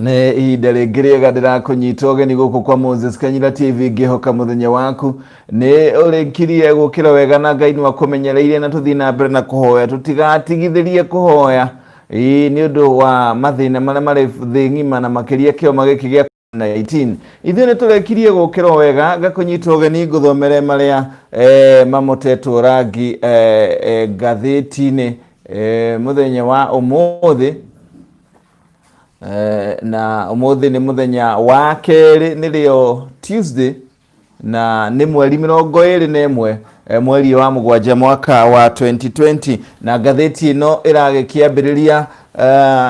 Nĩ ihinda rĩngĩ rĩega ndĩrakũnyita ũgeni gũkũ kwa Moses Kanyira TV. Ngĩhoka mũthenya waku nĩ ũrĩkirie gũkĩra wega na Ngai nĩ akũmenyereire, na tũthiĩ na mbere na kũhoya, tũtigatigithĩrie kũhoya ĩĩ nĩ ũndũ wa mathĩna marĩa marĩ thĩ ng'ima na makĩria kĩoma gĩkĩ gĩa 19. Ithuĩ nĩ tũrekirie gũkĩra wega. Ngakũnyita ũgeni ngũthomere marĩa mamotetwo rangi ngathĩti-inĩ mũthenya wa ũmũthĩ. Na ũmũthĩ nĩ mũthenya wa kerĩ, nĩrĩo Tuesday, na nĩ mweri 21, mweri wa 7, mwaka wa 2020. Na ngathĩti ĩno ĩragĩkĩambĩrĩria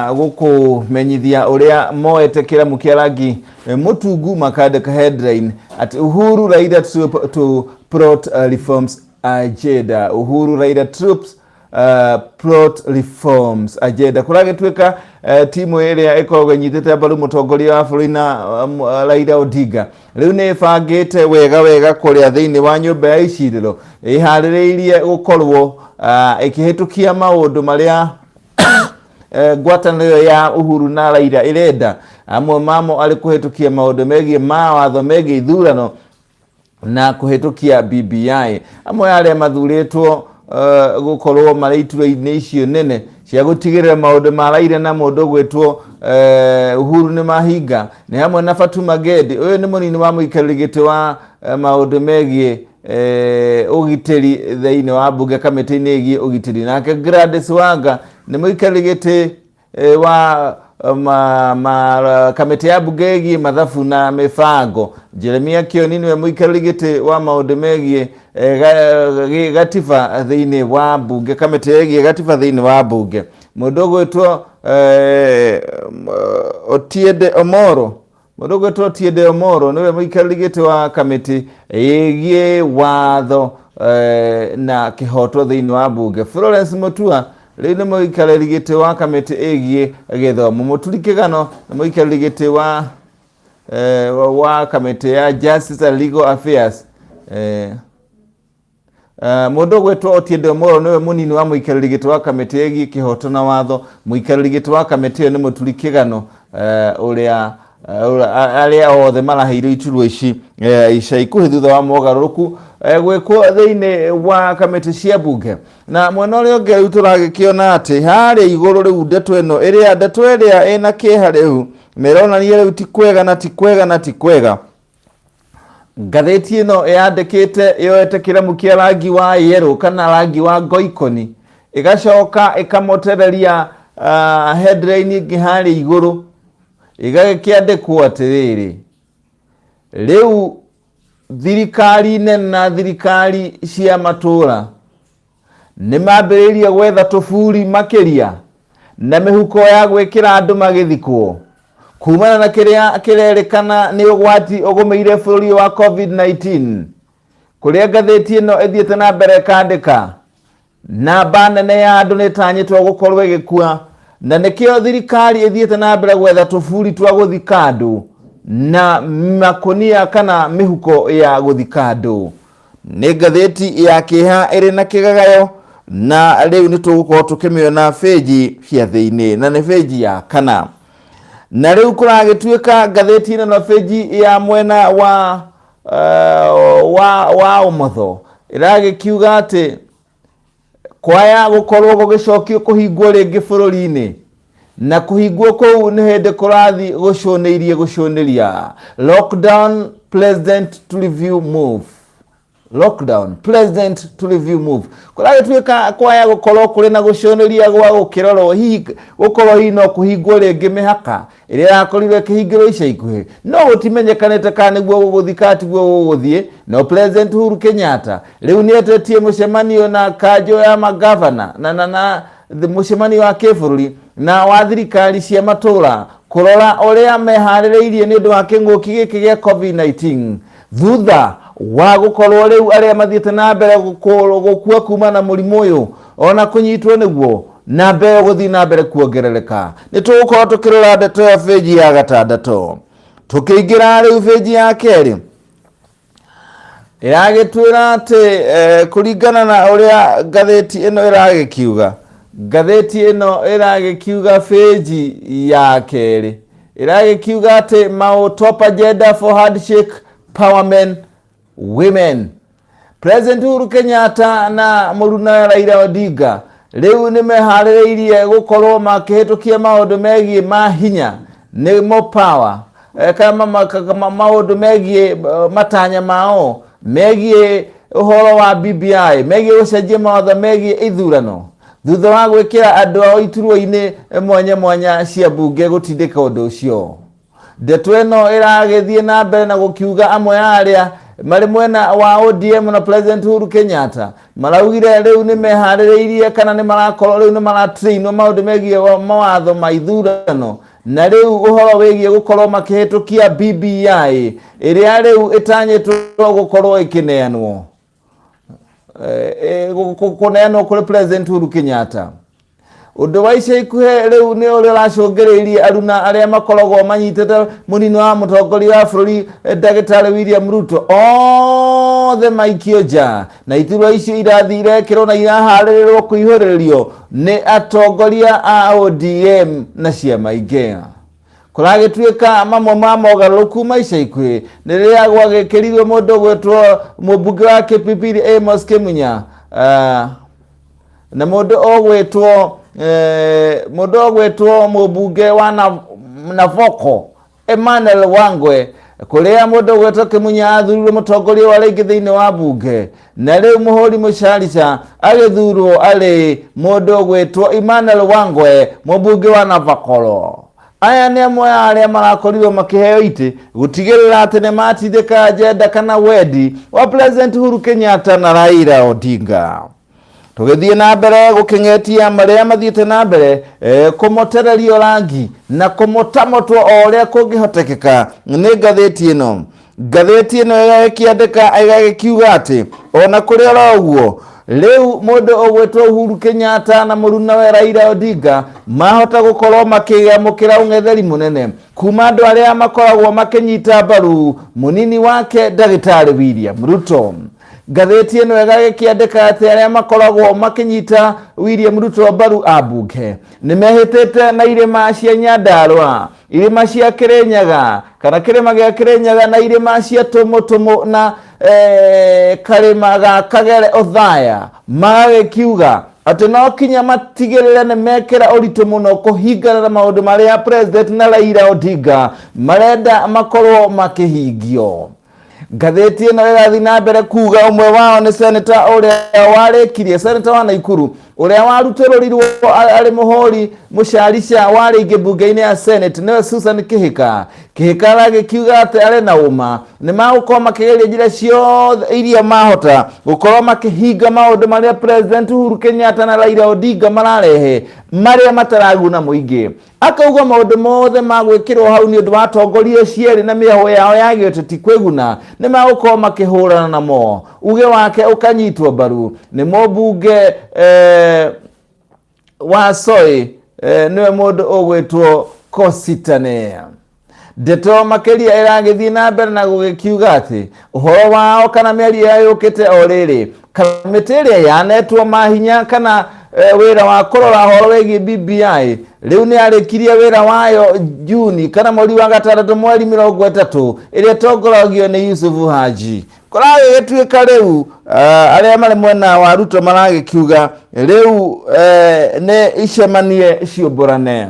gũkũmenyithia ũrĩa moete kĩramu kĩa rangi mũtungu, makandĩka headline atĩ "Uhuru Raila Troop to plot reforms agenda". Uhuru Raila Troops plot reforms agenda. Kũragĩtuĩka timu ĩrĩa ĩkoragwo ĩnyitĩte mbaru mũtongoria wa bũrũri na Raila Odinga rĩu nĩ ĩbangĩte wega wega kũrĩa thĩinĩ wa nyũmba ya icirĩro, ĩharĩrĩirie gũkorwo ĩkĩhĩtũkia maũndũ marĩa ngwatanĩro ya Uhuru na Raila ĩrenda, amwe mamo arĩ kũhĩtũkia maũndũ megiĩ mawatho megiĩ ithurano na kũhĩtũkia BBI. Amwe arĩa mathurĩtwo gũkorwo marĩ iturwa-inĩ icio nene cia gũtigĩrĩra maũndũ ma Raila na mũndũ ũgwĩtwo Uhuru nĩ mahinga nĩ hamwe na Fatuma Gedi. Ũyũ nĩ mũnini wa mũikarĩri gĩtĩ wa maũndũ megiĩ ũgitĩri thĩinĩ wa mbunge, kamĩtĩ-inĩ ĩgiĩ ũgitĩri. Nake Gladys Wanga nĩ mũikarĩri gĩtĩ wa kamĩtĩ ya mbunge ĩgiĩ mathabu na mĩbango. Jeremia Kioni nĩwe mũikarĩri gĩtĩ wa maũndũ megiĩ gatiba thĩinĩ wa mbunge, kamĩtĩ ĩgiĩ gatiba thĩinĩ wa mbunge. Mũndũ ũgwĩtwo Otiende Omoro, mũndũ ũgwĩtwo Otiende Omoro nĩwe mũikarĩri gĩtĩ wa kamĩtĩ ĩgiĩ watho na kĩhoto thĩinĩ wa mbunge. Florence Mutua rĩu nĩ mũikarĩri gĩtĩ wa kamĩtĩ ĩgiĩ gĩthomo. Mũturi Kĩgano nĩ mũikarĩri gĩtĩ wa kamĩtĩ ya Justice and Legal Affairs. Mũndũ ũgwĩtwo Otiende Omoro nĩwe mũnini wa mũikarĩri gĩtĩ wa kamĩtĩ ĩgiĩ kĩhoto na watho. Mũikarĩri gĩtĩ wa kamĩtĩ ĩyo nĩ Mũturi Kĩgano, ũrĩa arĩa othe maraheirwo iturwa ici ica ikuhĩ thutha wa mogarũrũku gwĩkwo thĩinĩ wa kamĩtĩ cia mbunge. Na mwena ũrĩa ũngĩ rĩu tũragĩkĩona atĩ harĩa igũrũ rĩu ndeto ĩno ĩrĩa, ndeto ĩrĩa ĩna kĩeha rĩu na ĩronania rĩu ti kwega na ti kwega na ti kwega. Ngathĩti ĩno yandĩkĩte yoete kĩramu kĩa rangi wa yellow kana rangi wa ngoikoni, ĩgacoka ĩkamotereria headline ĩngĩ harĩa igũrũ, ĩgagĩkĩandĩkwo atĩrĩrĩ, rĩu thirikari nene na thirikari cia matũra nĩ mambĩrĩirie gwetha tũburi makĩria na mĩhuko ya gwĩkĩra andũ magĩthikwo kumana na kĩrĩa kĩrerĩkana nĩ ũgwati ũgũmĩire bũrũri wa COVID-19. Kũrĩa ngathĩti ĩno ĩthiĩte na mbere ĩkandĩka, namba nene ya andũ nĩ ĩtanyĩtwo gũkorwo ĩgĩkua, na nĩkĩo thirikari ĩthiĩte na mbere gwetha tũburi twa gũthika andũ na makũnia kana mĩhuko ya gũthika andũ. Nĩ ngathĩti ya kĩeha ĩrĩ na kĩgagayo, na rĩu nĩ tũgũkorwo tũkĩmĩona bĩnji cia thĩinĩ, na nĩ bĩnji ya kana. Na rĩu kũragĩtuĩka ngathĩti ĩno na bĩnji ya mwena wa ũmotho ĩragĩkiuga atĩ kwaya gũkorwo gũgĩcokio kũhingwo rĩngĩ bũrũri-inĩ, na kũhingwo kũu nĩ hĩndĩ kũrathi gũcũnĩirie gũcũnĩria. "Lockdown, President to review move". "Lockdown, President to review move". Kũragĩtuĩka kwaya gũkorwo kũrĩ na gũcũnĩria gwa gũkĩrorwo hihi gũkorwo hihi no kũhingwo rĩngĩ mĩhaka ĩrĩa yakorirwo ĩkĩhingĩrwo ica ikuhĩ, no gũtimenyekanĩte kana nĩguo gũgũthiĩ kana tiguo gũgũthiĩ. No President Uhuru Kenyatta rĩu nĩ etetie mũcemanio na kanjũ ya magavana na mũcemanio wa kĩbũrũri na wa thirikari cia matũra kũrora ũrĩa meharĩrĩirie nĩ ũndũ wa kĩng'ũki gĩkĩ gĩa COVID-19, thutha wa gũkorwo rĩu arĩa mathiĩte na mbere gũkua kuma na mũrimũ ũyũ ona kũnyitwo nĩguo namba ĩyo gũthiĩ na mbere kuongerereka. Nĩ tũgũkorwo tũkĩrora ndeto ya bĩnji ya gatandatũ. Tũkĩingĩra rĩu bĩnji ya kerĩ, ĩragĩtwĩra atĩ kũringana na ũrĩa ngathĩti ĩno ĩragĩkiuga, ngathĩti ĩno ĩragĩkiuga bĩnji ya kerĩ. Ĩragĩkiuga atĩ mau top agenda for handshake power men women. President Uhuru Kenyatta na mũruna Raila Odinga rĩu nĩ meharĩrĩirie gũkorwo makĩhĩtũkia maũndũ megiĩ ma hinya nĩmo power kana maũndũ megiĩ matanya mao megiĩ ũhoro wa BBI, megiĩ gũcenjia mawatho megiĩ ithurano thutha wa gwĩkĩra andũ ao iturwa-inĩ mwanya mwanya cia mbunge gũtindĩka ũndũ ũcio. Ndeto ĩno ĩragĩthiĩ na mbere na gũkiuga amwe a arĩa marĩ mwena wa ODM na President Uhuru Kenyatta maraugire rĩu nĩ meharĩrĩirie kana nĩ marakorwo rĩu nĩ maratrainwo maũndũ megiĩ mawatho ma ithurano, na rĩu ũhoro wĩgiĩ gũkorwo makĩhĩtũkia BBI ĩrĩa rĩu ĩtanyĩtwo gũkorwo ĩkĩneanwo kũneanwo kũrĩ President Uhuru Kenyatta. Ũndũ wa ica ikuhĩ rĩu nĩ ũrĩa ũracũngĩrĩirie aruna arĩa makoragwo manyitĩte mũnini wa mũtongoria wa bũrũri ndagĩtarĩ William Ruto othe maikio nja, na iturwa icio irathiĩ irekĩrwo na iraharĩrĩrwo kũihũrĩrĩrio nĩ atongoria a ODM na ciama ingĩ. Kũragĩtuĩka mamwe ma mogarũrũku ma ica ikuhĩ nĩ rĩrĩa gwagĩkĩrirwo mũndũ ũgwĩtwo mũmbunge wa Kipipiri Amos Kĩmunya na mũndũ ũgwĩtwo mũndũ ũgwĩtwo mũmbunge wa Navoko Emmanuel Wangwe, kũrĩa mũndũ ũgwĩtwo Kĩmunya athurirwo mũtongoria wa rĩngĩ thĩinĩ wa mbunge, na rĩu mũhũri mũcarica agĩthurwo arĩ mũndũ ũgwĩtwo Emmanuel Wangwe mũmbunge wa Navakoro. Aya nĩ amwe a arĩa marakorirwo makĩheo itĩ gũtigĩrĩra atĩ nĩ matindĩka agenda kana wendi wa President Uhuru Kenyatta na Raila Odinga. Tũgĩthiĩ na mbere gũkĩng'etia marĩa mathiĩte na mbere kũmotererio rangi na kũmotamotwo o ũrĩa kũngĩhotekeka nĩ ngathĩti ĩno. Ngathĩti ĩno ĩgagĩkĩandĩka ĩgagĩkiuga atĩ ona kũrĩ oro ũguo rĩu mũndũ ũgwĩtwo Uhuru Kenyatta na mũrunawe Raila Odinga mahota gũkorwo makĩamũkĩra ũng'etheri mũnene kuma andũ arĩa makoragwo makĩnyita mbaru mũnini wake ndagĩtarĩ William Ruto. Ngathĩti ĩno ĩgagĩkĩandĩka atĩ arĩa makoragwo makĩnyita William Ruto mbaru a mbunge nĩ mehĩtĩte na irĩma cia Nyandarũa, irĩma cia Kĩrĩnyaga kana kĩrĩma gĩa Kĩrĩnyaga na irĩma cia Tũmũtũmũ na karĩma ga Kagere Othaya, magagĩkiuga atĩ no kinya matigĩrĩre nĩ mekĩra ũritũ mũno kũhingana na maũndũ marĩa President na Raila Odinga marenda makorwo makĩhingio. Ngathĩti ĩno ĩrathiĩ na mbere kuga ũmwe wao nĩ seneta ũrĩa warĩkirie, seneta wa Naikuru ũrĩa warutũrũrirwo arĩ mũhũri mũcarica wa rĩngĩ mbunge-inĩ ya Senate nĩwe Susan Kĩhĩka. Kĩhĩka aragĩkiuga atĩ arĩ na ũma nĩ magũkorwo makĩgeria njĩra ciothe iria mahota gũkorwo makĩhinga maũndũ marĩa President Uhuru Kenyatta na Raila Odinga mararehe marĩa mataraguna mũingĩ. Akauga maũndũ mothe ma gwĩkĩrwo hau nĩ ũndũ wa atongoria cierĩ na mĩahũ yao ya gĩũteti kwĩguna nĩ magũkorwo makĩhũrana namo. Uge wake ũkanyitwo mbaru nĩ mũmbunge wa Soy nĩwe mũndũ ũgwĩtwo Kositane. Ndeto makĩria ĩragĩthiĩ na mbere na gũgĩkiuga atĩ ũhoro wao kana mĩario yao yũkĩte o rĩrĩ kamĩtĩ ĩrĩa yanetwo mahinya kana wĩra wa kũrora ũhoro wĩgiĩ BBI rĩu nĩ yarĩkirie wĩra wayo Juni kana mweri wa gatandatũ mweri 30 ĩrĩa ĩtongoragio nĩ Yusufu Haji. Kũragĩgĩtuĩka rĩu arĩa marĩ mwena wa Ruto maragĩkiuga rĩu nĩ icemanie ciũmbũrane.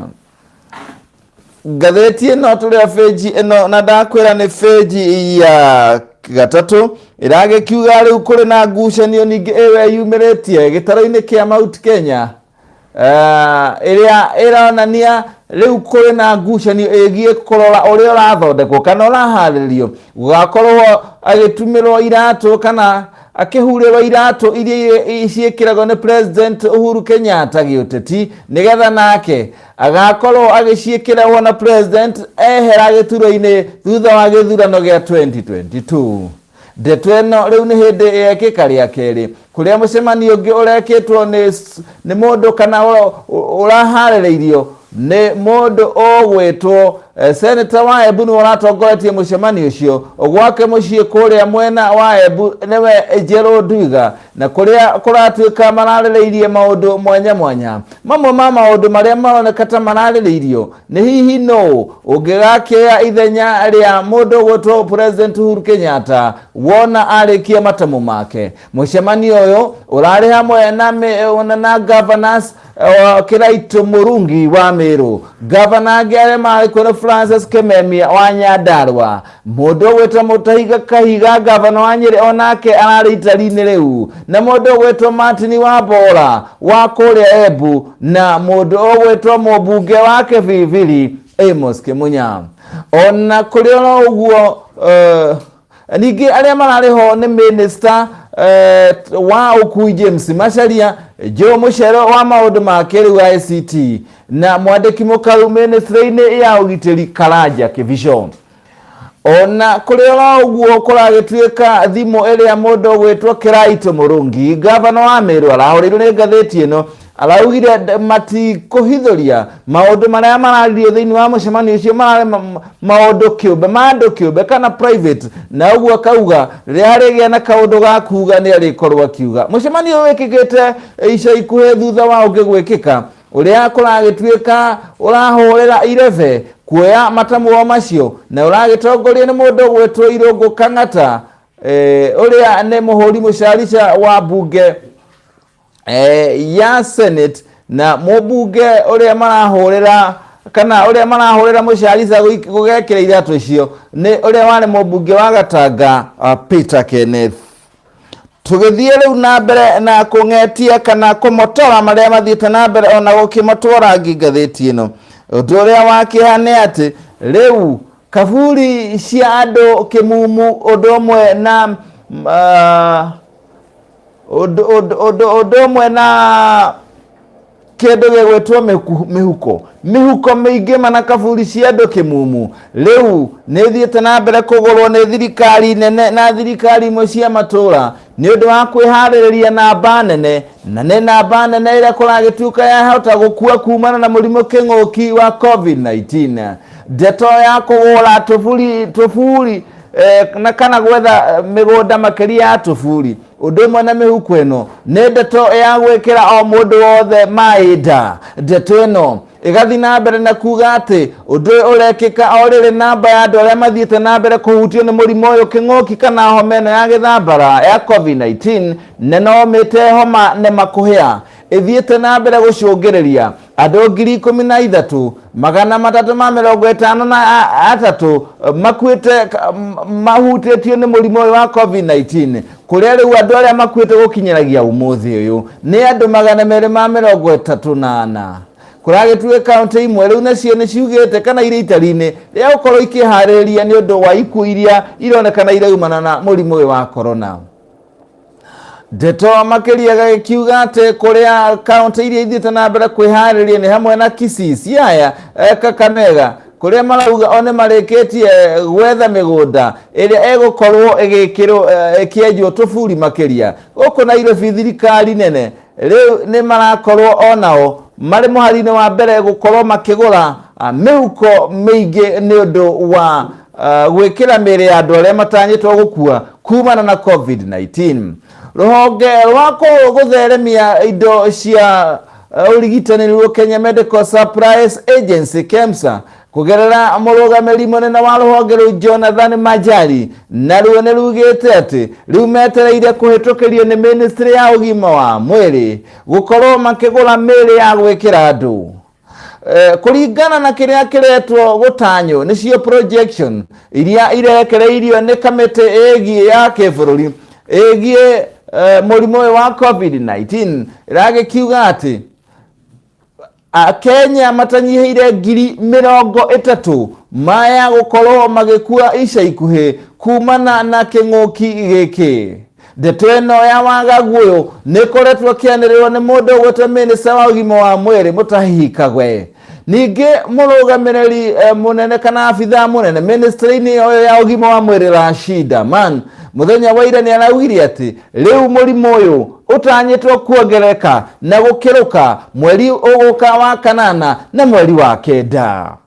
Ngathĩti ĩno tũrĩ o page ĩno na ndakwĩra nĩ page ya gatatũ ĩragĩkiuga rĩu kũrĩ na ngucanio ningĩ ĩyo yumĩrĩtie gĩtarũ-inĩ kĩa Mount Kenya ĩrĩa ĩronania rĩu kũrĩ na ngucanio ĩgiĩ kũrora ũrĩa ũrathondekwo kana ũraharĩrio gũgakorwo agĩtumĩrwo iratũ kana akĩhurĩrwo iratũ iria ciĩkĩragwo nĩ President Uhuru Kenyatta gĩũteti nĩgetha nake agakorwo agĩciĩkĩra wona President ehera gĩturwa-inĩ thutha wa gĩthurano gĩa 2022. Ndeto ĩno rĩu nĩ hĩndĩ yekĩka rĩa kerĩ kũrĩa mũcemanio ũngĩ ũrekĩtwo nĩ mũndũ kana ũraharĩrĩirio Nĩ mũndũ ũgwĩtwo Senator wa Embu nĩwe ũratongoretie mũcemanio ũcio gwake mũciĩ kũrĩa mwena wa Embu, nĩwe Njerũ Ndwiga, na kũrĩa kũratuĩka mararĩrĩirie maũndũ mwanya mwanya. Mamwe ma maũndũ marĩa maroneka ta mararĩrĩirio nĩ hihi nũ ũngĩgakĩoya ithenya rĩa mũndũ ũgwĩtwo President Uhuru Kenyatta wona arĩkia matamu make. Mũcemanio ũyũ ũrarĩ hamwe na governors Kiraitu Murungi wa Meru, gavana angĩ arĩa marĩ kuo nĩ Francis Kimemia wa Nyandarua, mũndũ ũgwĩtwo Mũtahiga Kahiga gavana wa Nyĩrĩ onake ararĩ itari-inĩ rĩu, na mũndũ ũgwĩtwo Martin wa Bora wa kũrĩa Embu, na mũndũ ũgwĩtwo mũmbunge wa Kĩbibiri Amos Kĩmunya. Ona kũrĩ oro ũguo, ningĩ arĩa mararĩ ho nĩ minista wa ũkui James Macharia, Joe Mucero wa maũndũ ma kĩrĩu ICT, na mwandĩki mũkaru ministry-inĩ ya ũgitĩri Karanja Kĩbico. Ona kũrĩ oro ũguo, kũragĩtuĩka thimũ ĩrĩa mũndũ ũgwĩtwo Kĩraitũ Mũrũngi, gavana wa Meru, arahũrĩirwo nĩ ngathĩti ĩno, araugire matikũhithũria maũndũ marĩa mararirio thĩinĩ wa mũcemanio ũcio, mararĩ maũndũ kĩũmbe ma andũ kĩũmbe kana private, na ũguo akauga rĩrĩa harĩgĩa na kaũndũ ga kuga nĩ arĩkorwo akiuga. Mũcemanio ũyũ wĩkĩkĩte ica ikuhĩ thutha wa ũngĩ gwĩkĩka ũrĩa kũragĩtuĩka ũrahũrĩra irebe kuoya matamuo macio, na ũragĩtongorio nĩ mũndũ ũgwĩtwo Irũngũ Kang'ata, ũrĩa nĩ mũhũri mũcarica wa mbunge ya Senate, na mũmbunge ũrĩa marahũrĩra kana ũrĩa marahũrĩra mũcarica gũgekĩra iratũ icio nĩ ũrĩa warĩ mũmbunge wa Gatanga, Peter Kenneth. Tũgĩthiĩ rĩu na mbere na kũng'etia kana kũmotora marĩa mathiĩte na mbere ona gũkĩmotwora ngathĩti ĩno, ũndũ ũrĩa wa kĩeha nĩ atĩ rĩu kaburi cia andũ kĩmumu ũndũ ũmwe na ũndũ ũmwe na kĩndũ gĩgwĩtwo mĩhuko mĩingĩ mana kaburi cia andũ kĩmumu rĩu nĩ thiĩte na mbere kũgũrwo nĩ thirikari nene na thirikari imwe cia matũra nĩ ũndũ wa kwĩharĩrĩria namba nene, na nĩ namba nene ĩrĩa kũragĩtuĩka yahota gũkua kumana na mũrimũ kĩng'ũki wa COVID-19. Ndeto ya kũgũra tũburi na kana gwetha mĩgũnda makĩria ya tũburi ũndũ ũmwe na mĩhuko ĩno nĩ ndeto ya gwĩkĩra o mũndũ wothe maĩ nda. Ndeto ĩno ĩgathiĩ na mbere na kuga atĩ ũndũ ũyũ ũrekĩka o rĩrĩ namba ya andũ arĩa mathiĩte na mbere kũhutio nĩ mũrimũ ũyũ kĩng'ũki kana homa ĩno ya gĩthambara ya COVID-19, na no mĩte homa nĩ makũhĩa, ĩthiĩte na mbere gũcũngĩrĩria andũ 13,353 makuĩte mahutĩtio nĩ mũrimũ ũyũ wa COVID-19, kũrĩa rĩu andũ arĩa makuĩte gũkinyĩragia ũmũthĩ ũyũ nĩ andũ 234. Kũragĩtuĩka kaũntĩ imwe rĩu nacio nĩ ciugĩte kana irĩ itari-inĩ rĩa gũkorwo ikĩharĩrĩria nĩ ũndũ wa ikuũ iria ironekana iraumana na mũrimũ ũyũ wa corona. Ndeto makĩria gagĩkiuga atĩ kũrĩa kaũntĩ iria ithiĩte na mbere kwĩharĩria nĩ hamwe na Kisii, Siaya, Kakamega, kũrĩa marauga o nĩ marĩkĩtie gwetha mĩgũnda ĩrĩa ĩgũkorwo ĩgĩkĩrwo ĩkĩenjwo tũburi makĩria. Gũkũ Nairobi thirikari nene rĩu nĩ marakorwo onao marĩ mũhari-inĩ wa mbere gũkorwo makĩgũra mĩhuko mĩingĩ nĩ ũndũ wa gwĩkĩra mĩĩrĩ ya andũ arĩa matanyĩtwo gũkua kumana na COVID-19. Rũhonge rwa gũtheremia indo cia ũrigitani ruo Kenya Medical Supplies Agency KEMSA, kũgerera mũrũgamĩrĩri mũnene wa rũhonge rũu Jonathan Majari, naruo nĩ rugĩte atĩ rĩu metereire kũhĩtũkĩrio nĩ ministry ya ũgima wa mwĩrĩ gũkorwo makĩgũra mĩĩrĩ ya gwĩkĩra andũ. Kũringana na kĩrĩa kĩretwo gũtanywo nĩcio projection iria irekereirio nĩ kamĩtĩ ĩgiĩ ya kĩbũrũri ĩgiĩ mũrimũ ũyũ wa COVID-19, ĩragĩkiuga atĩ Akenya matanyihĩire 30,000 maya gũkorwo magĩkua ica ikuhĩ kumana na kĩng'ũki gĩkĩ. Ndeto ĩno ya wagagu ũyũ nĩ ĩkoretwo ĩkĩanĩrĩrwo nĩ mũndũ ũgwĩtwo minista wa ũgima wa mwĩrĩ Mutahi Kagwe. Ningĩ mũrũgamĩrĩri mũnene kana abithaa mũnene ministry-inĩ ĩyo ya ũgima wa mwĩrĩ Rashid Aman mũthenya wa ira nĩ araugire atĩ rĩu mũrimũ ũyũ Ũtanyĩtwo kuongerereka na gũkĩrũka mweri ũgũka wa kanana na mweri wa kenda.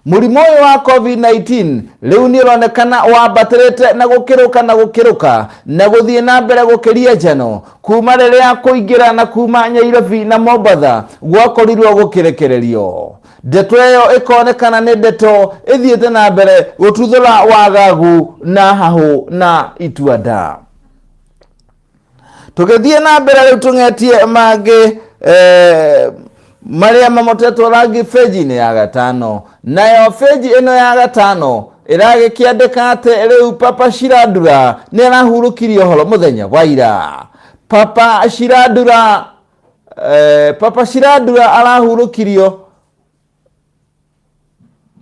Mũrimũ ũyũ wa COVID-19 rĩu nĩ ũronekana wambatĩrĩte na gũkĩrũka na gũkĩrũka na gũthiĩ na mbere gũkĩria njano kuma rĩrĩa kũingĩra na kuma Nyairobi na Mombatha gwakorirwo gũkĩrekererio. Ndeto ĩyo ĩkonekana nĩ ndeto ĩthiĩte na mbere gũtuthũra wagagu na hahũ na itua-nda. Tũgĩthiĩ na mbere rĩu tũng'etie mangĩ marĩa mamotetwo rangi benji-inĩ ya gatano. Nayo benji ĩno ya gatano ĩragĩkĩandĩka atĩ rĩu Papa Shirandula nĩ arahurũkirie ũhoro mũthenya wa ira. Papa Shirandula, Papa Shirandula arahurũkirio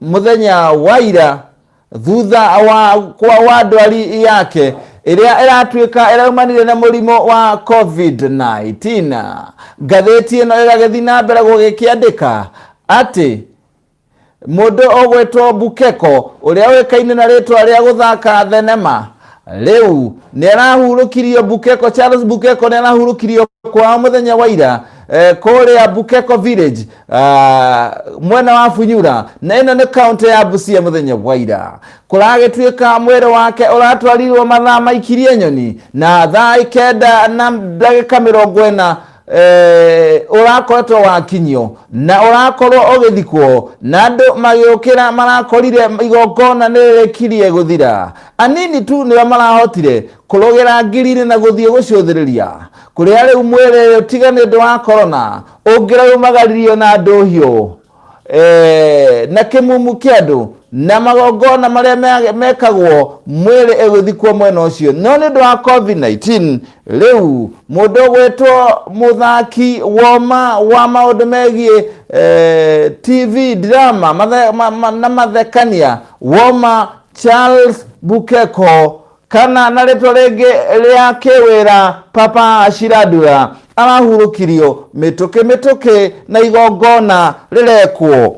Mũthenya wa ira thutha wa kwa wa ndwari yake ĩrĩa ĩratuĩka ĩraumanire na mũrimũ wa COVID-19. Ngathĩti ĩno ĩgagĩthiĩ na mbere gũgĩkĩandĩka atĩ mũndũ ũgwĩtwo Bukeko ũrĩa ũĩkaine na rĩtwa rĩa gũthaka thenema rĩu nĩ arahurũkirio. Bukeko, Charles Bukeko nĩ arahurũkirio kwao mũthenya wa ira kũrĩa Bukeko Village, mwena wa Bunyura, na ĩno nĩ kaunti ya Busia. Mũthenya wa ira kũragĩtuĩka mwĩrĩ wake ũratwarirwo mathaa maikirie nyoni na thaa 9:40 ũrakoretwo wakinyio na ũrakorwo ũgĩthikwo, na andũ magĩũkĩra marakorire igongona nĩ rĩrĩkirie gũthira. Anini tu nĩo marahotire kũrũgĩra ngiri-inĩ na gũthiĩ gũcũthĩrĩria kũrĩa rĩu mwĩrĩ ũyũ tiga nĩ ũndũ wa korona ũngĩraumagaririo na ndũhiũ na kĩmumu kĩa andũ na magongona marĩa mekagwo mwĩrĩ ĩgũthikwo mwena ũcio, no nĩ ũndũ wa COVID-19 rĩu mũndũ ũgwĩtwo mũthaki woma wa maũndũ megiĩ TV drama na mathekania woma Charles Bukeko, kana na rĩtwa rĩngĩ rĩa kĩwĩra Papa Shirandula, arahurũkirio mĩtũkĩ mĩtũkĩ na igongona rĩrekwo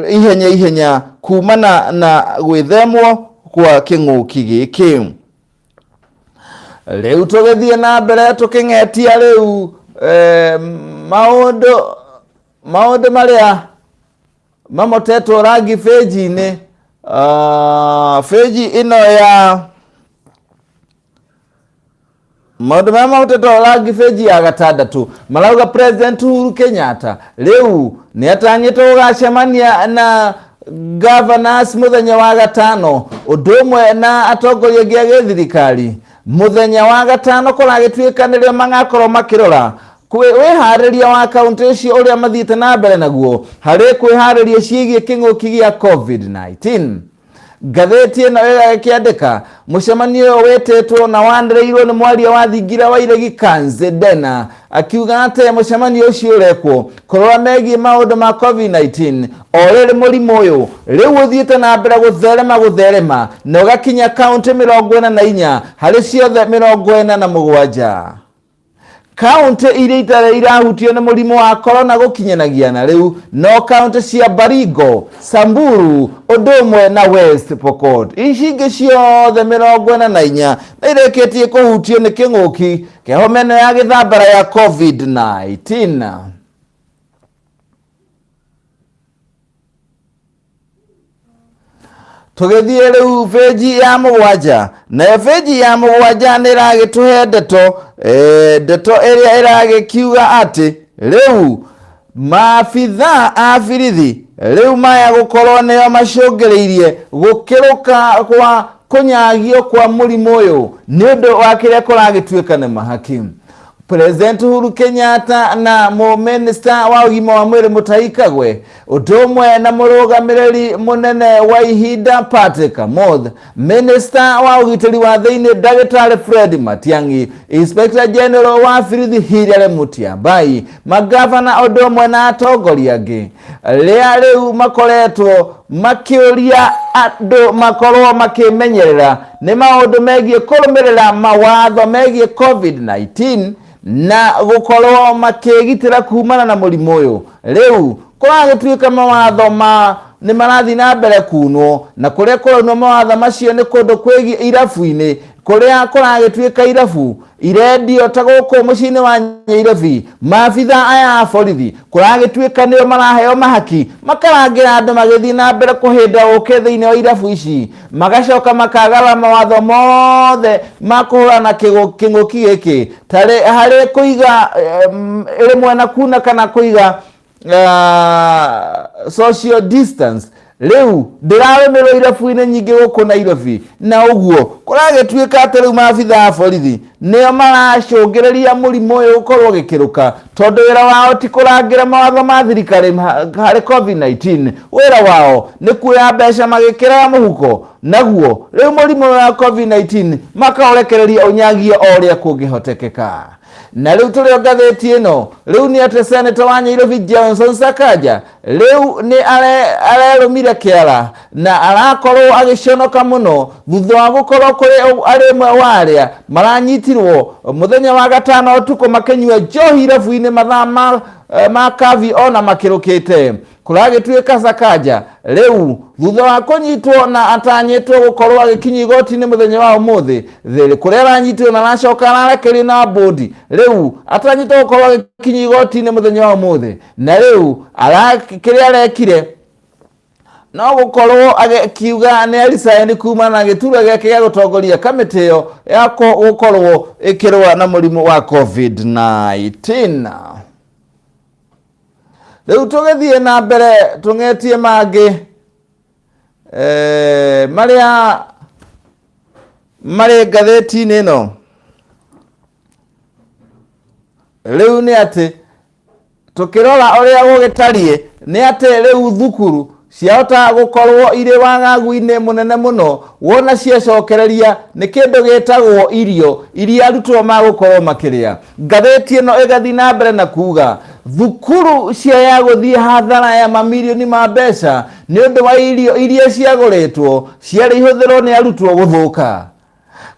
ihenya ihenya kumana na gwĩthemwo kwa kĩng'ũki gĩkĩ. Rĩu tũgĩthiĩ na mbere tũkĩng'etia rĩu maũndũ marĩa mamotetwo rangi benji-inĩ, benji ĩno ya maũndũ marĩa mamotetwo rangi benji ya gatandatũ marauga President Uhuru Kenyatta rĩu nĩ atanyĩtwo gũgacemania na governors mũthenya wa gatano, ũndũ ũmwe na atongoria angĩ a gĩthirikari mũthenya wa gatano. Kũragĩtuĩka nĩrĩo magakorwo makĩrora wĩharĩria wa kaunti ũcio ũrĩa mathiĩte na mbere naguo harĩ kwĩharĩria ciĩgiĩ kĩng'ũki gĩa COVID-19. Ngathĩti ĩno ĩgagĩkĩandĩka mũcemanio ũyũ wĩtĩtwo na wanĩrĩirwo nĩ mwaria wa thingira wa Iregi Kanze Dena, akiuga atĩ mũcemanio ũcio ũrekwo kũrora megiĩ maũndũ ma COVID-19 o rĩrĩ mũrimũ ũyũ rĩu ũthiĩte na mbere gũtherema na ũgakinya kaunti 44 harĩ ciothe 47. Kaunti iria itarĩ irahutio nĩ mũrimũ wa korona gũkinyanagia na rĩu no kaunti cia Baringo, Samburu ũndũ ũmwe na West Pokot. Ici ingĩ ciothe 44 nĩ irĩkĩtie kũhutio nĩ kĩng'ũki kĩa homa ĩno ya gĩthambara ya COVID-19. Tũgĩthiĩ rĩu benji ya mũgwanja, nayo benji ya mũgwanja nĩ ĩragĩtũhe ndeto, ndeto ĩrĩa ĩragĩkiuga atĩ rĩu maabitha a birithi rĩu maya gũkorwo nĩo macũngĩrĩirie gũkĩrũka kwa kũnyagio kwa mũrimũ ũyũ nĩ ũndũ wa kĩrĩa kũragĩtuĩka nĩ mahaki. President Uhuru Kenyatta na mũminista wa ũgima wa mwĩrĩ Mutahi Kagwe ũndũ ũmwe na mũrũgamĩrĩri mũnene wa ihinda Patrick Amoth, minista wa ũgitĩri wa thĩinĩ Ndagĩtarĩ Fred Matiang'i, Inspector General wa birithi Hilary Mutyambai, magavana ũndũ ũmwe na atongoria angĩ rĩa rĩu makoretwo makĩũria andũ makorwo makĩmenyerera nĩ maũndũ megiĩ kũrũmĩrĩra mawatho megiĩ COVID-19 na gũkorwo makĩgitĩra kumana na mũrimũ ũyũ. Rĩu kũragĩtuĩka mawatho ma nĩ marathiĩ na mbere kunwo, na kũrĩa kũraunwo mawatho macio nĩ kũndũ kwĩgiĩ irabu-inĩ. Kũrĩa kũragĩtuĩka irabu irendio ta gũkũ mũciĩ-inĩ wa Nyairobi, maabitha aya a borithi kũragĩtuĩka nĩo maraheo mahaki makarangĩra andũ magĩthiĩ na mbere kũhĩnda ũkĩ thĩinĩ wa irabu ici, magacoka makagarũra mawatho mothe ma kũhũrana kĩng'ũki gĩkĩ tarĩ harĩ kũiga rĩmwe na kuna kana kũiga social distance. Rĩu ndĩrarũmĩrwo irabu-inĩ nyingĩ gũkũ Nairobi, na ũguo kũragĩtuĩka atĩ rĩu maabitha a borithi nĩo maracũngĩrĩria mũrimũ ũyũ gũkorwo ũgĩkĩrũka, tondũ wĩra wao ti kũrangĩra mawatho ma thirikari harĩ COVID-19. Wĩra wao nĩ kuoya mbeca magĩkĩraga mũhuko, naguo rĩu mũrimũ ũyũ wa COVID-19 makaũrekereria ũnyagie o ũrĩa kũngĩhotekeka. Na rĩu tũrĩ o ngathĩti ĩno, rĩu nĩ atĩ Senator wa Nyairobi Johnson Sakaja rĩu nĩ arerũmire kĩara na arakorwo agĩconoka mũno thutha wa gũkorwo kũrĩ arĩ ũmwe wa arĩa maranyitirwo mũthenya wa gatano ũtukũ makĩnyua njohi irabu-inĩ mathaa ma kabi ona makĩrũkĩte. Kũragĩtuĩka Sakaja rĩu thutha wa kũnyitwo na atanyĩtwo gũkorwo agĩkinyio igoti-inĩ mũthenya wa ũmũthĩ thĩrĩ kũrĩa aranyitirwo na aracoka ararekererio na bũndi, rĩu atanyĩtwo gũkorwo agĩkinyio igoti-inĩ mũthenya wa ũmũthĩ, na rĩu kĩrĩa arekire no gũkorwo akiuga nĩ aricaini kumana na gĩturwa gĩake gĩa gũtongoria kamĩtĩ ĩyo ya gũkorwo ĩkĩrũa na mũrimũ wa COVID-19. Rĩu tũgĩthiĩ na mbere tũng'etie mangĩ marĩa marĩ ngathĩti-inĩ ĩno rĩu nĩ atĩ tũkĩrora ũrĩa gũgĩtariĩ nĩ atĩ rĩu thukuru ciahota gũkorwo irĩ wagagu-inĩ mũnene mũno wona ciacokereria nĩ kĩndũ gĩtagwo irio iria arutwo magũkorwo makĩrĩa. Ngathĩti ĩno ĩgathiĩ na mbere na kuga thukuru ciaya gũthiĩ hathara ya mamirioni ma mbeca nĩ ũndũ wa irio iria ciagũrĩtwo ciarĩ ihũthĩrwo nĩ arutwo gũthũka.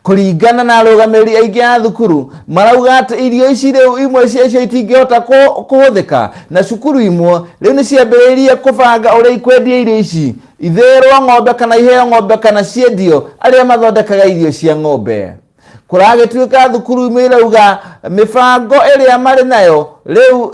Kũringana na arũgamĩrĩri aingĩ a thukuru marauga atĩ irio ici rĩu imwe ciacio itingĩhota kũhũthĩka, na cukuru imwe rĩu nĩ ciambĩrĩirie kũbanga ũrĩa ikwendia irio ici ithĩĩrwo ng'ombe kana iheo ng'ombe kana ciendio arĩa mathondekaga irio cia ng'ombe. Kũragĩtuĩka thukuru imwe irauga mĩbango ĩrĩa marĩ nayo rĩu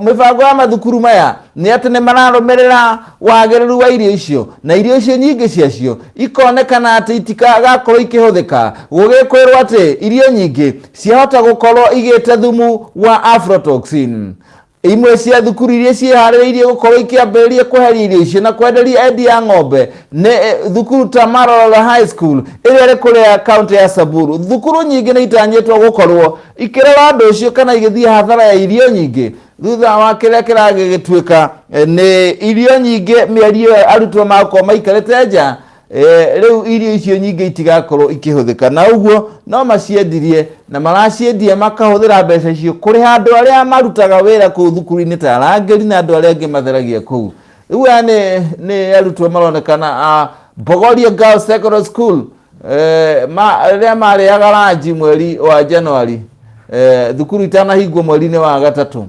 mĩbango ya mathukuru maya nĩ atĩ nĩ mararũmĩrĩra wagĩrĩru wa irio icio, na irio icio nyingĩ ciacio ikonekana atĩ itikagakorwo ikĩhũthĩka, gũgĩkwĩrwo atĩ irio nyingĩ ciahota gũkorwo igĩte thumu wa aflatoxin. Imwe cia thukuru iria ciĩharĩrĩirie gũkorwo ikĩambĩrĩria kweheria irio icio na kwenderia endia a ng'ombe nĩ thukuru ta Maralal High School ĩrĩa ĩrĩ kũrĩa kaunti ya Samburu. Thukuru nyingĩ nĩ itanyĩtwo gũkorwo ikĩrora ũndũ ũcio kana igĩthiĩ hathara ya irio nyingĩ thutha wa kĩrĩa kĩragĩgĩtuĩka nĩ irio nyingĩ mĩeri ĩyo arutwo magũkorwo maikarĩte nja. Rĩu irio icio nyingĩ itigakorwo ikĩhũthĩka, na ũguo no maciendirie na maraciendia makahũthĩra mbeca icio kũrĩha andũ arĩa marutaga wĩra kũu thukuru-inĩ ta arangĩri na andũ arĩa angĩ matheragia kũu. Rĩu aya nĩ arutwo maronekana a Bogoria Girls Secondary School rĩrĩa marĩaga ranji mweri wa January, thukuru itanahingwo mweri-inĩ wa gatatũ.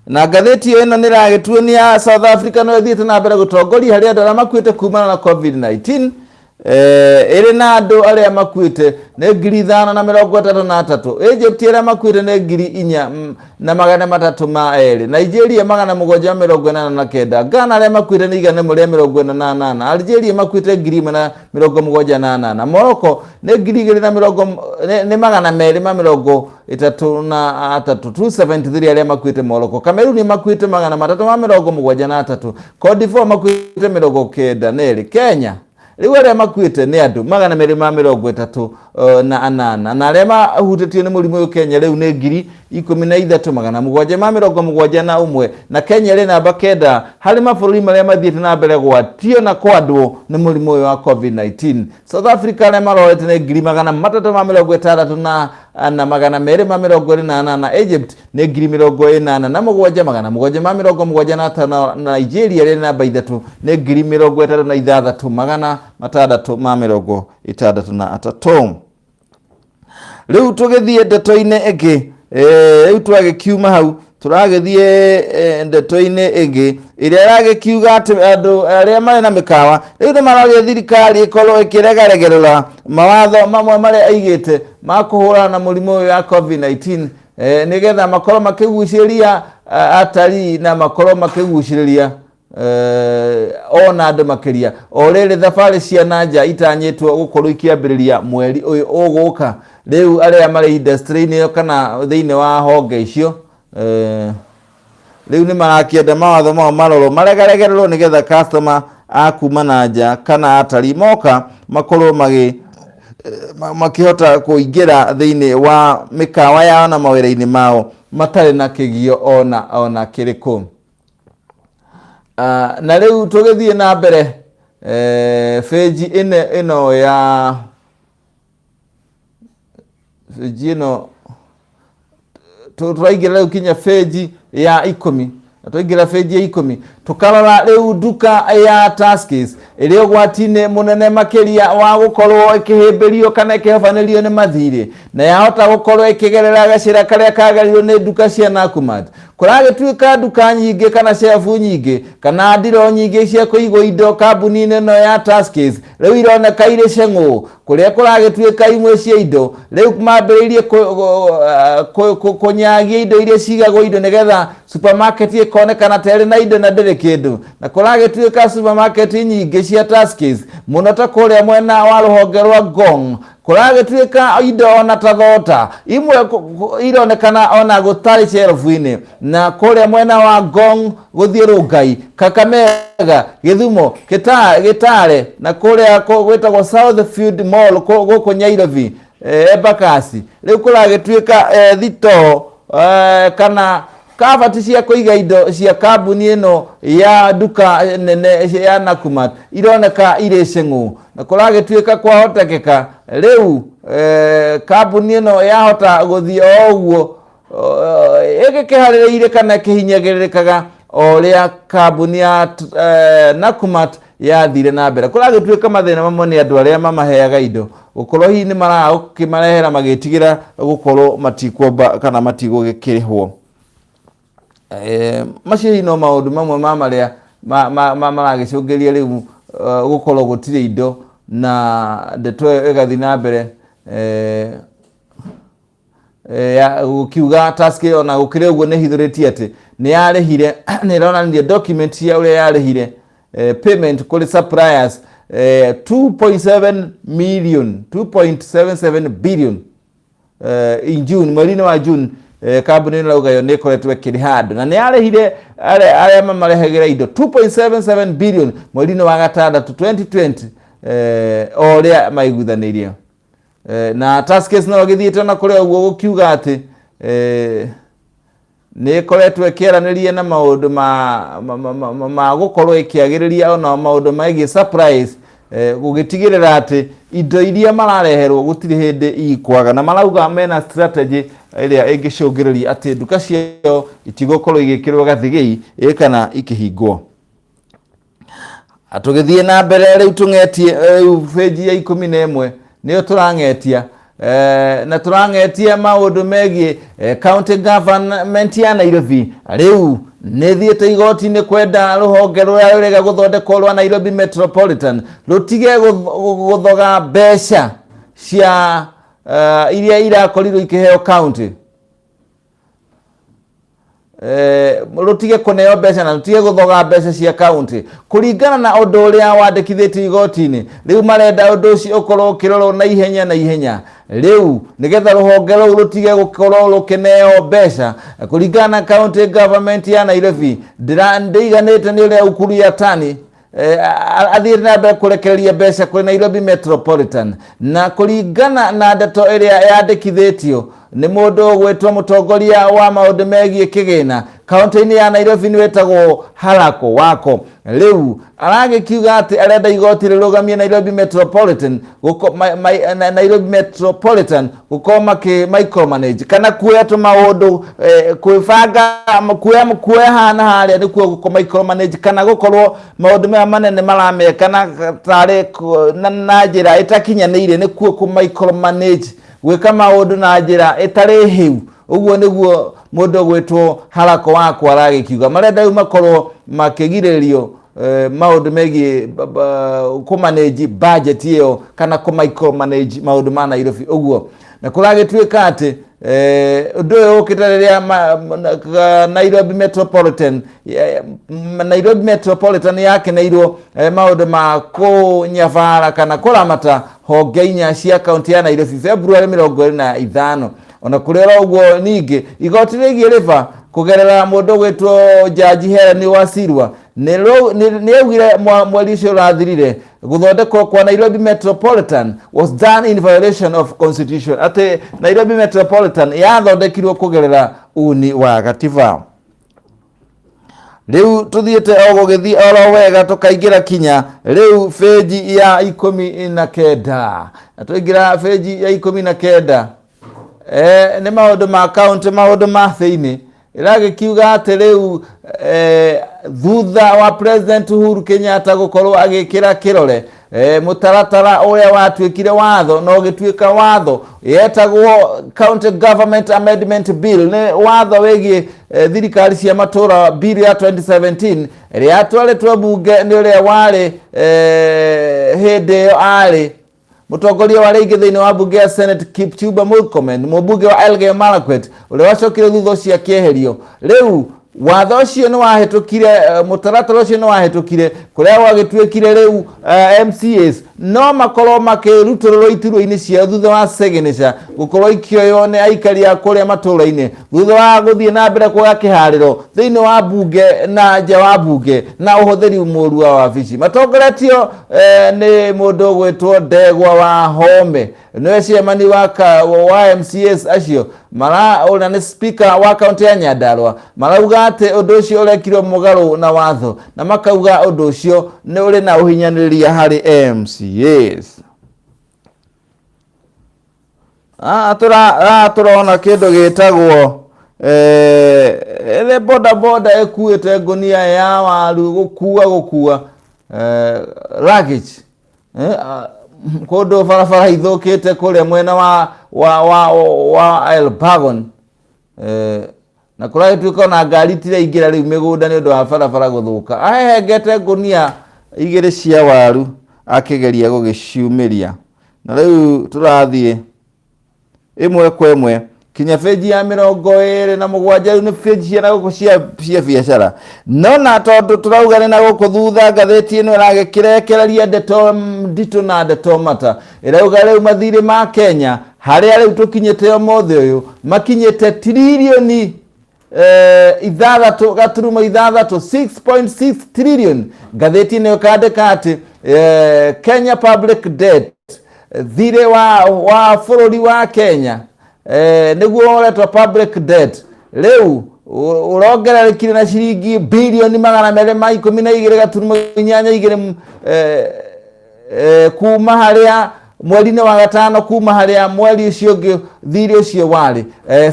Na ngathĩti ĩno nĩ ĩragĩtuonia South Africa no ĩthiĩte na mbere gũtongoria harĩ andũ arĩa makuĩte kumana na COVID-19, ĩrĩ na andũ arĩa makuĩte nĩ 5,033. Egypt arĩa makuĩte nĩ 4,302. Nigeria 789. Ghana arĩa makuĩte nĩ 148. Algeria makuĩte 1,078. Morocco nĩ ngiri igĩrĩ na mĩrongo nĩ 233, 273 arĩa makuĩte Morocco. Cameroon makuĩte 373. Cote d'Ivoire makuĩte 92. Kenya rĩu arĩa makuĩte nĩ andũ 238, na arĩa mahutĩtio nĩ mũrimũ ũyũ Kenya rĩu nĩ 13,771, na Kenya ĩrĩ namba 9 harĩ mabũrũri marĩa mathiĩte na mbere gwatio na kwandwo nĩ mũrimũ ũyũ wa COVID-19. South Africa arĩa marorete nĩ 360,228. Egypt nĩ 87,775. Nigeria ĩrĩ namba 3 nĩ 36,663. Rĩu tũgĩthiĩ ndeto-inĩ ĩngĩ, rĩu twagĩkiuma hau Tũragĩthiĩ ndeto-inĩ ĩngĩ ĩrĩa ĩragĩkiuga atĩ andũ arĩa marĩ na mĩkawa rĩu nĩ maroria thirikari ĩkorwo ĩkĩregaregerera mawatho mamwe marĩa ĩigĩte ma kũhũrana na mũrimũ ũyũ wa COVID-19, nĩgetha makorwo makĩgucĩrĩria atarii na makorwo makĩgucĩrĩria ona andũ makĩria. O rĩrĩ thabarĩ cia na nja itanyĩtwo gũkorwo ikĩambĩrĩria mweri ũyũ ũgũka, rĩu arĩa marĩ industry-inĩ ĩyo kana thĩinĩ wa honge icio rĩu nĩ marakĩenda mawatho mao marorwo, maregaregererwo, nĩgetha customer a kuma na nja kana atarii moka makorwo makĩhota kũingĩra thĩinĩ wa mĩkawa yao na mawĩra-inĩ mao matarĩ na kĩgio ona kĩrĩkũ. Na rĩu tũgĩthiĩ na mbere, page ĩno ya page ĩno tũraingĩra rĩu kinya page ya 10, na twaingĩra page ya 10 tũkarora rĩu nduka ya Tuskys ĩrĩ ũgwati-inĩ mũnene makĩria wa gũkorwo ĩkĩhĩmbĩrio kana ĩkĩhobanĩrio nĩ mathirĩ, na yahota gũkorwo ĩkĩgerera gacĩra karĩa kagerirwo nĩ nduka cia Nakumatt. Kũragĩtuĩka nduka nyingĩ kana shelf nyingĩ kana ndiro nyingĩ cia kũigwo indo kambuni-inĩ ĩno ya Tuskys rĩu ironeka irĩ ceng'ũ, kũrĩa kũragĩtuĩka imwe cia indo rĩu mambĩrĩirie kũnyagia indo iria cigagwo indo nĩgetha supermarket ĩkonekana ta ĩrĩ na indo na ndĩrĩ kĩndũ. Na kũragĩtuĩka supermarket nyingĩ cia Tuskys, mũno ta kũrĩa mwena wa rũhonge rwa Ngong, kũragĩtuĩka indo ona ta thota imwe ironekana ona gũtarĩ shelf-inĩ. Na kũrĩa mwena wa Ngong gũthiĩ Rongai, Kakamega, Gĩthumo, Gĩtare na kũrĩa gwĩtagwo Southfield Mall gũkũ Nairobi, Embakasi, rĩu kũragĩtuĩka thitoo kana kabati cia kũiga indo cia kambuni ĩno ya nduka nene ya Nakumatt ironeka irĩ ceng'ũ. Na kũragĩtuĩka kwahotekeka rĩu kambuni ĩno yahota gũthiĩ o ũguo ĩgĩkĩharĩrĩire kana ĩkĩhinyagĩrĩrĩkaga o ũrĩa kambuni ya Nakumatt yathire na mbere. Kũragĩtuĩka mathĩna mamwe nĩ andũ arĩa mamaheaga indo gũkorwo hihi nĩ maraga gũkĩmarehera magĩtigĩra gũkorwo matikuomba kana matigũgĩkĩrĩhwo. Macio hihi no maũndũ mamwe ma marĩa maragĩcũngĩria rĩu gũkorwo gũtirĩ indo, na ndeto ĩyo ĩgathiĩ na mbere ya gũkiuga Tuskys ona gũkĩrĩ ũguo nĩ hithũrĩtie atĩ nĩ yarĩhire, nĩ ĩronanirie document cia ũrĩa yarĩhire payment kũrĩ suppliers 2.7 million, 2.77 billion in June, mweri-inĩ wa June. Kambuni ĩno ĩrauga yo nĩ ĩkoretwo ĩkĩrĩha andũ na nĩ yarĩhire arĩa mamarehagĩra indo 2.77 billion mweri-inĩ wa gatandatũ 2020, o ũrĩa maiguithanĩirie. Na Tuskys no ĩgĩthiĩte ona kũrĩ ũguo gũkiuga atĩ nĩ ĩkoretwo ĩkĩaranĩria na maũndũ ma gũkorwo ĩkĩagĩrĩria ona maũndũ megiĩ supplies, gũgĩtigĩrĩra atĩ indo iria marareherwo gũtirĩ hĩndĩ ikwaga, na marauga mena strategy ĩrĩa ĩngĩcũngĩrĩria atĩ nduka ciao itigũkorwo igĩkĩrwo gathigĩ kana ikĩhingwo. Tũgĩthiĩ na mbere rĩu tũng'etie rĩu page ya 11 nĩyo tũrang'etia, na tũrang'etia maũndũ megiĩ county government ya Nairobi rĩu nĩ thiĩte igoti-inĩ kwenda rũhonge rũrĩa rũrega gũthondekwo rwa Nairobi Metropolitan rũtige gũthoga mbeca cia iria irakorirwo ikĩheo county, rũtige kũneo mbeca na rũtige gũthoga mbeca cia county kũringana na ũndũ ũrĩa wandĩkithĩtio igoti-inĩ. Rĩu marenda ũndũ ũcio ũkorwo ũkĩrorwo na ihenya na ihenya rĩu nĩgetha rũhonge rũu rũtige gũkorwo rũkĩneo mbeca. Kũringana na county government ya Nairobi, ndĩiganĩte nĩ ũrĩa Ukur Yatani athiĩte na mbere kũrekereria mbeca kũrĩ Nairobi Metropolitan. Na kũringana na ndeto ĩrĩa yandĩkithĩtio nĩ mũndũ ũgwĩtwo mũtongoria wa maũndũ megiĩ kĩgĩna kaunti-inĩ ya Nairobi, nĩ wĩtagwo Halako Wako, rĩu aragĩkiuga atĩ arenda igoti rĩrũgamie Nairobi Metropolitan Nairobi Metropolitan gũkorwo makĩ micromanage kana kuoya tũmaũndũ, kwĩbanga kuoya haha na harĩa nĩkuo gũko micromanage kana gũkorwo maũndũ maya manene marameka na tarĩ na njĩra ĩtakinyanĩire, nĩkuo kũ micromanage, gwĩka maũndũ na njĩra ĩtarĩ hĩu. Ũguo nĩguo mũndũ ũgwĩtwo Harako wakwa aragĩkiuga. Marenda rĩu makorwo makĩgirĩrĩrio maũndũ megiĩ kũmanage budget ĩyo kana kũ micromanage maũndũ ma Nairobi ũguo. Na kũragĩtuĩka atĩ ũndũ ũyũ ũkĩte rĩrĩa Nairobi Metropolitan Nairobi Metropolitan yakeneirwo maũndũ ma kũnyabara kana kũramata honge inya cia kaunti ya Nairobi February 25. Ona kũrĩ oro ũguo ningĩ igoti rĩgiĩ River kũgerera mũndũ ũgwĩtwo Jaji Helen Wasirwa nĩ augire mweri ũcio ũrathirire gũthondekwo kwa Nairobi Metropolitan was done in violation of constitution, atĩ Nairobi Metropolitan yathondekirwo kũgerera uni wa gatiba. Rĩu tũthiĩte o gũgĩthiĩ oro wega tũkaingĩra kinya rĩu benji ya 19, na twaingĩra benji ya 19 nĩ maũndũ ma kaunti, maũndũ ma thĩinĩ. Ĩragĩkiuga atĩ rĩu thutha wa President Uhuru Kenyatta gũkorwo agĩkĩra kĩrore mũtaratara ũrĩa watuĩkire watho na ũgĩtuĩka watho yetagwo County Government Amendment Bill, nĩ watho wĩgiĩ thirikari cia matũra, bill ya 2017 ĩrĩa yatwarĩtwo bunge nĩ ũrĩa warĩ hĩndĩ ĩyo arĩ mũtongoria wa rĩngĩ thĩinĩ wa bunge ya Senate Kipchumba Murkomen, mũmbunge wa Elgeyo Marakwet ũrĩa wacokire thutha ũcio akĩeherio. Rĩu watho ũcio nĩ wahĩtũkire, mũtaratara ũcio nĩ wahĩtũkire kũrĩa gwagĩtuĩkire rĩu MCAs no makorwo makĩrutũrũrwo iturwa-inĩ ciao thutha wa signature gũkorwo ikĩoywo nĩ aikari a kũrĩa matũra-inĩ thutha wa gũthiĩ na mbere kuoya kĩharĩro thĩinĩ wa bunge na nja wa bunge na ũhũthĩri mũru wa wabici matongoretio nĩ mũndũ ũgwĩtwo Ndegwa wa Home, nĩwe chairman wa MCAs acio mara ũrĩa nĩ speaker wa kaunti ya Nyandarua. Marauga atĩ ũndũ ũcio ũrekirwo mũgarũ na watho na makauga ũndũ ũcio nĩ ũrĩ na ũhinyanĩrĩria harĩ MCAs. Haha tũrona kĩndũ gĩtagwo ĩrĩ boda boda ĩkuĩte ngũnia ya waru gũkua luggage kũndũ barabara ithũkĩte kũrĩa mwena wa Elbagon, na kũragĩtuĩka ona ngari itiraingĩra rĩu mĩgũnda nĩ ũndũ wa barabara gũthũka. Ahehengete ngũnia igĩrĩ cia waru akĩgeria gũgĩciumĩria. Na rĩu tũrathiĩ ĩmwe kwa ĩmwe kinya benji ya 27. Rĩu nĩ benji cia na gũkũ cia biacara, no na tondũ tũrauga nĩ na gũkũ thutha, ngathĩti ĩno ĩragĩkĩrekereria ndeto nditũ na ndeto mata. Ĩrauga rĩu mathirĩ ma Kenya harĩa rĩu tũkinyĩte ũmũthĩ ũyũ makinyĩte tiririoni 6.6, 6.6 trillion. Ngathĩti ĩno ĩkandĩka atĩ Kenya public debt, thirĩ wa bũrũri wa Kenya, nĩguo ũretwo public debt, rĩu ũrongererekire na ciringi birioni 212.82 kuma harĩa mweri-inĩ wa gatano, kuma harĩa mweri ũcio ũngĩ thirĩ ũcio warĩ.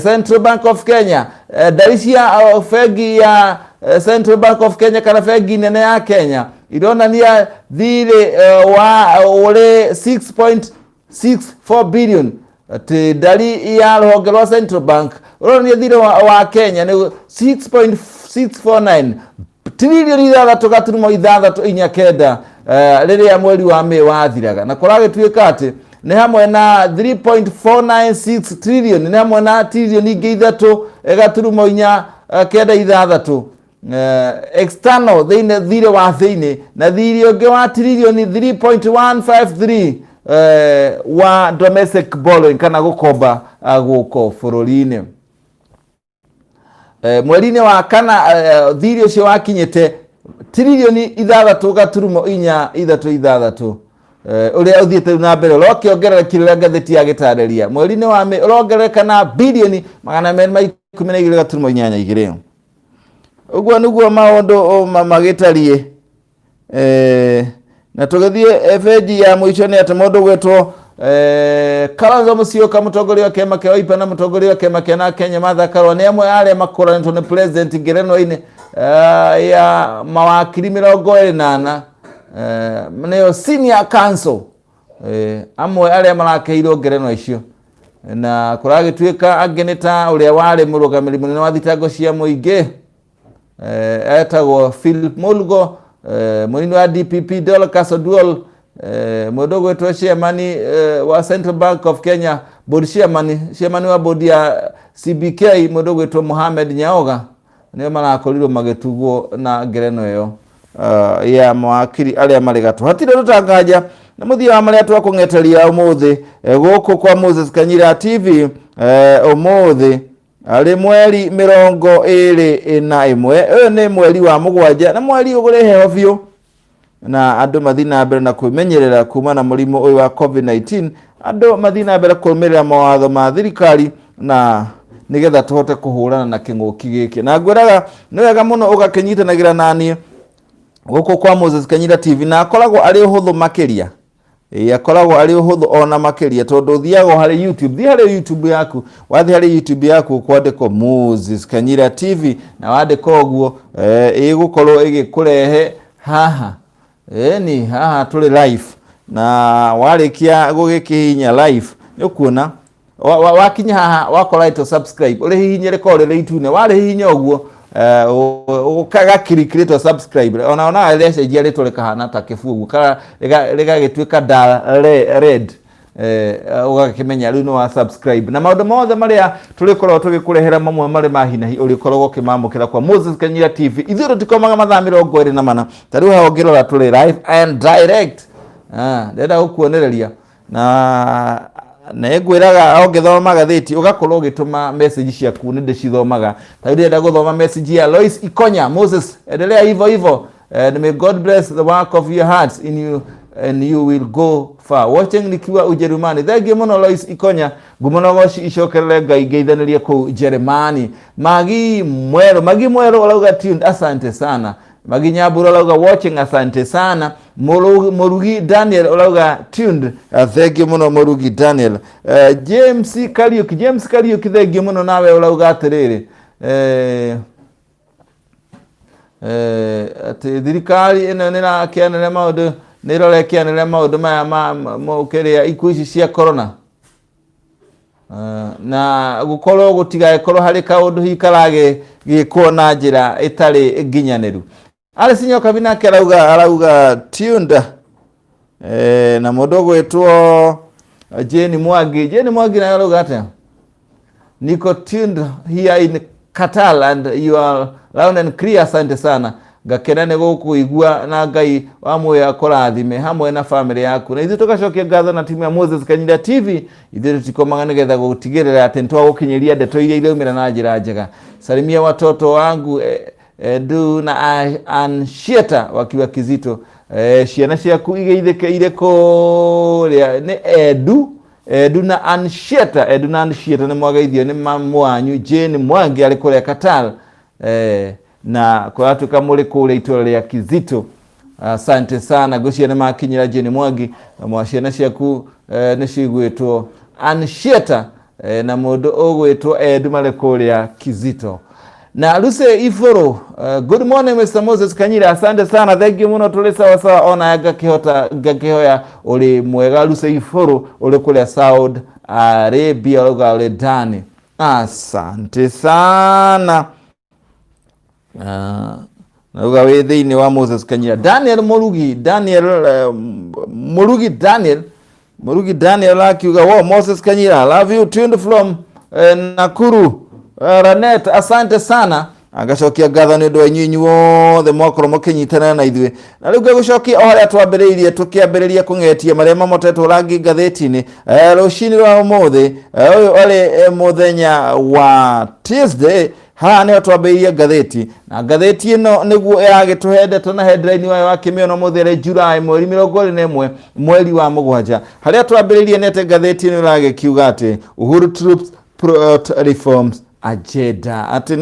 Central Bank of Kenya, ndari cia bengi ya Central Bank of Kenya kana bengi nene ya Kenya ironania thirĩ wa ũrĩ 6.64 billion, atĩ ndari ya rũhonge rwa Central Bank ũronania thirĩ wa Kenya nĩ 6.649 tiririoni 6.649 rĩrĩa mweri wa Mĩĩ wathiraga. Na kũragĩtuĩka atĩ nĩ hamwe na 3.496 trillion, nĩ hamwe na tiririoni ingĩ 3.496 external thĩinĩ, thirĩ wa thĩinĩ, na thirĩ ũngĩ wa tiririoni 3.153 wa domestic borrowing kana gũkomba gũkũ bũrũri-inĩ. Mweri-inĩ wa kana thirĩ ũcio wakinyĩte tiririoni 6.436, ũrĩa ũthiĩte na mbere ũrokĩongererekire ũrĩa ngathĩti ya gĩtarĩria mweri-inĩ wa Mĩĩ ũrongerereka na birioni 212.82. Ũguo nĩguo maũndũ magĩtariĩ. Na tũgĩthiĩ benji ya mũico nĩ atĩ mũndũ gwĩtwo Kalonzo Musyoka, mũtongoria wa kĩama kĩa Wiper na mũtongoria wa kĩama kĩa na Kenya Martha Karua nĩ amwe arĩa makũranĩtwo nĩ president ngerenwa-inĩ ya mawakiri 24, nĩyo senior counsel, amwe arĩa marakeirwo ngerenwa icio. Na kũragĩtuĩka angĩ nĩ ta ũrĩa warĩ mũrũgamĩrĩri mũnene wa thitango cia mũingĩ etagwo Philip Mulugo, mũnini wa DPP Dorcas Oduol, mũndũ ũgwĩtwo chairman wa Central Bank of Kenya board chairman, chairman wa board ya CBK mũndũ ũgwĩtwo Mohamed Nyaoga, nĩo marakorirwo magĩtugwo na ngerenwa ĩyo ya mawakiri arĩa marĩ gatũ. Hatirĩ tũtanganja na mũthia wa marĩa twakũng'eteria ũmũthĩ gũkũ kwa Moses Kanyira TV, ũmũthĩ arĩ mweri 21, ũyũ nĩ mweri wa 7, na mweri ũgũrĩ heho biũ, na andũ mathiĩ na mbere na kwĩmenyerera kuma na mũrimũ ũyũ wa COVID-19. Andũ mathiĩ na mbere kũrũmĩrĩra mawatho ma thirikari na nĩgetha tũhote kũhũrana na kĩng'ũki gĩkĩ. Na ngwĩraga nĩ wega mũno ũgakĩnyitanagĩra naniĩ gũkũ kwa Moses Kanyira TV, na akoragwo arĩ ũhũthũ makĩria. Ĩĩ, akoragwo arĩ ũhũthũ ona makĩria tondũ ũthiaga o harĩ YouTube. Thiĩ harĩ YouTube yaku, wathiĩ harĩ YouTube yaku kwandĩkwo Moses Kanyira TV, na wandĩka ũguo ĩgũkorwo ĩgĩkũrehe haha. Ĩni haha tũrĩ live, na warĩkia gũgĩkĩhihinya live nĩ ũkuona wakinya haha wakora ĩtwo subscribe, ũrĩhihinye rĩkorwo rĩrĩ itune. Warĩhihinya ũguo ũgakiriki rĩtwa subscribe, ona onaga rĩacenjia rĩtwa rĩkahana ta kĩbuu ũguo, kana rĩgagĩtuĩka red, ũgakĩmenya rĩu nĩ wa subscribe. Na maũndũ mothe marĩa tũrĩkoragwo tũgĩkũrehera mamwe marĩ ma hi na hi ũrĩkoragwo ũkĩmamũkĩra kwa Moses Kanyira TV. Ithuĩ tũtikomaga mathaa 24. Ta rĩu haha ũngĩrora tũrĩ live and direct. Ndĩrenda gũkuonereria na nĩngwĩraga ũngĩthoma magathĩti ũgakorwo ũgĩtũma message ciaku, nĩ ndĩcithomaga. Ta rĩu ndĩrenda gũthoma message ya Lois Ikonya: "Moses, endelea hivyo hivyo and may God bless the work of your hearts in you and you will go far. Watching nikiwa Ujerumani." Thengiũ mũno Lois Ikonya, ngumo na goci icokerere Ngai, ngeithanĩrie kũu Jeremani. Magi Mwerũ, Magi Mwerũ ũrauga tuned, asante sana. Magi Nyambura ũrauga watching, asante sana. Mũrugi Daniel ũrauga tuned, thengiũ mũno Mũrugi Daniel. James Kariuki, James Kariuki, thengiũ mũno nawe. Ũrauga atĩrĩrĩ, atĩ thirikari ĩno nĩ ĩrakĩanĩrĩra maũndũ, nĩ ĩrora ĩkĩanĩrĩra maũndũ maya ma kĩrĩa ikuũ ici cia corona, na gũkorwo gũtigagĩkorwo harĩ kaũndũ hihi karagĩkwo na njĩra ĩtarĩ nginyanĩru. Alice Nyokabi nake arauga tuned. Na mũndũ ũgwĩtwo Jane Mwangi, Jane Mwangi naye arauga atĩa? "Niko tuned here in Qatar and you are loud and clear. Asante sana, ngakena nĩ gũkũigua na Ngai wa muoyo akũrathime hamwe na family yaku." Na ithuĩ tũgacokia ngatho na timu ya Moses Kanyira TV. Ithuĩ tũtikomaga nĩgetha gũtigĩrĩra atĩ nĩtwagũkinyĩria ndeto iria iraumĩra na njĩra njega. "Salimia watoto wangu Edu na Anshieta wakiwa Kizito." Ciana ciaku igeithĩke irĩ kũrĩa nĩ Edu na Anshieta. Edu na Anshieta nĩ mwageithio nĩ mamu wanyu Jane Mwangi arĩ kũrĩa Qatar, na kũratuĩka mũrĩ kũrĩa itũra rĩa Kizito. Asante sana, ngwĩciria nĩ makinyĩra Jane Mwangi na mwa ciana ciaku nĩ cigwĩtwo Anshieta na mũndũ ũgwĩtwo Edu marĩ kũrĩa Kizito. Na Lucy Ifuru, "Good morning Mr. Moses Kanyira." Asante sana, thank you muno, tũrĩ sawa sawa, ona ngakĩhota ngakĩhoya ũrĩ mwega. Lucy Ifuru ũrĩ kũrĩa Saudi Arabia, ũrauga ũrĩ ndani, asante sana. Nauga wĩ thĩinĩ wa Moses Kanyira. Daniel Murugi, Daniel Murugi, Daniel Murugi Daniel akiuga, "Wow, Moses Kanyira, love you, tuned from Nakuru." Ranet, asante sana. Agacokia ngatho nĩ ũndũ wa inyuĩ inyuothe mwakorwo mũkĩnyitanĩra na ithuĩ. Na rĩu ngagũcokia o harĩa twambĩrĩirie, tũkĩambĩrĩria kũng'etia marĩa mamotetwo rangi ngathĩti-inĩ rũcinĩ rwa ũmũthĩ, ũyũ arĩ mũthenya wa Tuesday. Haha nĩho twambĩrĩirie ngathĩti, na ngathĩti ĩno nĩguo ĩragĩtũhe ndeto na headline wayo wakĩmĩona ũmũthĩ arĩ July mweri 21 mweri wa 7. Harĩa twambĩrĩirie nĩ atĩ ngathĩti ĩno ĩragĩkiuga atĩ Uhuru troops plot reforms agenda, atĩ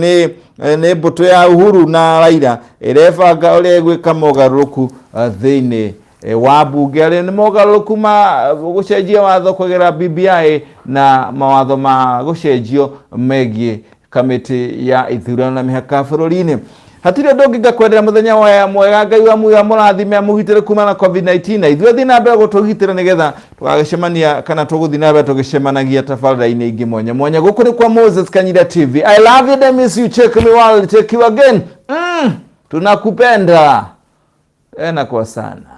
nĩ mbũtũ ya Uhuru na Raila ĩrebanga ũrĩa ĩgwĩka mogarũrũku thĩinĩ wa mbunge, arĩ nĩ mogarũrũku ma gũcenjia watho kũgerera BBI na mawatho ma gũcenjio megiĩ kamĩtĩ ya ithurano na mĩhaka bũrũri-inĩ. Hatirĩ ũndũ ũngĩ ngakwendera mũthenya wa mwega. Ngai wa muoyo amũrathime, amũgitĩre kuma na COVID-19, na ithuĩ athiĩ na mbere gũtũgitĩra nĩgetha tũgagĩcemania kana tũgũthiĩ na mbere tũgĩcemanagia tabarĩra-inĩ ingĩ mwanya mwanya. Gũkũ nĩ kwa Moses Kanyira TV. I love you and I miss you. Check me while check you again. Tunakupenda tena kwa sana.